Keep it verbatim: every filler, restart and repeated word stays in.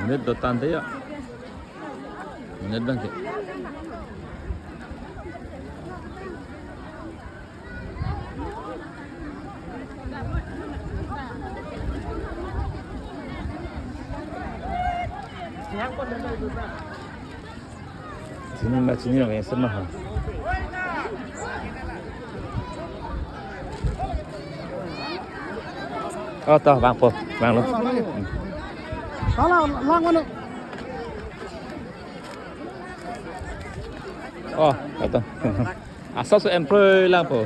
Net dotan te ya. Net bang ke. Sini ma sini ma sama ha. Oh, to, bang po, bang lo. Hmm. Salah, lang mana? Oh, ito. Asal so employ lang po.